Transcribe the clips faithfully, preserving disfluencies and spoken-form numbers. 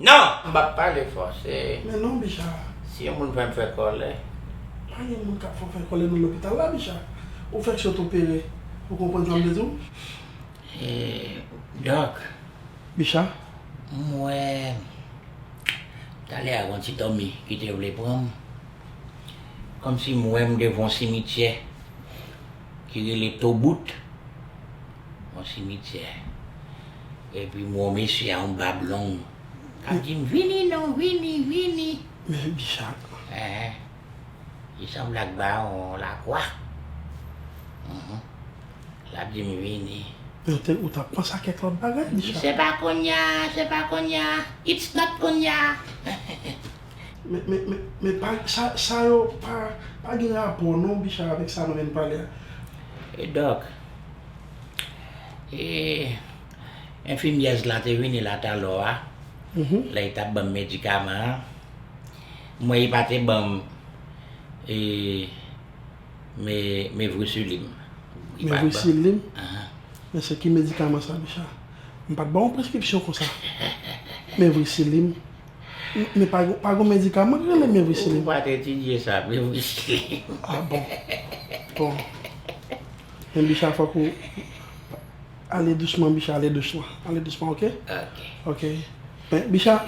Non! M p ap pale fò, se... Men non, Bicha. Si yon moun fè m fè kòlè. Pa gen moun k ap fè w fè kòlè nan lopital la, Bicha. Ou fèk sot opere. Ou konprann sa m vle di w? E, Dòk. Bicha. M wè. Talè a, yon ti dòmi ki te vle pran m. Kòmsi m wè m devan yon simityè ki rele Tobout. Yon simityè. Epi m wè yon mesye a yon bab long k ap di m, "Vini non, vini, vini." Men Bicha. Enhen. Li sanble ak bawon lakwa. Mhm. L ap di m, "Vini." Men ou te, ou t ap panse a kèk lòt bagay, Bicha. Se pa kounye a, se pa kounye a. It's not kounye a. Men, men, men, men pa, sa, sa yo pa, pa gen rapò non, Bicha, avèk sa nou vin pale a. E dòk, e, enfimyèz la te vini la talò a, lè li t ap ban m medikaman an. M wè li pa te ban m, e, me, mevrisilin. Li pa t ban. Mevrisilin? Ahan. Men se ki medikaman sa, Bicha? M pa t ba w yon preskripsyon konsa. Mevrisilin. Men pa, pa gen medikaman ki rele mevrisilin. Ou pa t etidye sa, mevrisilin. Ah bon. Bon. Men Bicha, fòk ou ale dousman, Bicha, ale dousman. Ale dousman, oke? Oke. Oke. Men Bicha,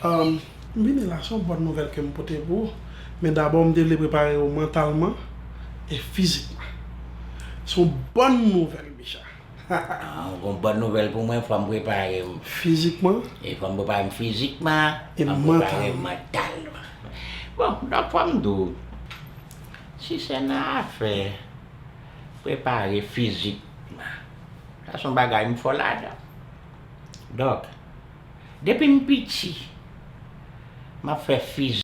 um, m vini la, se yon bòn nouvèl ke m pote pou ou. Men dabò, m te vle prepare w mantalman e fizikman. Se yon bòn nouvèl, Bicha. Ah, ou gon bòn nouvèl pou mwen, fò m prepare m. Fizikman. E fò m prepare m fizikman, e fò m prepare m mantalman. Bon, dòk, fò m di w, si se nan afè prepare fizikman, sa se yon bagay m fò ladan. Dòk, depi m piti, m ap fè fizik.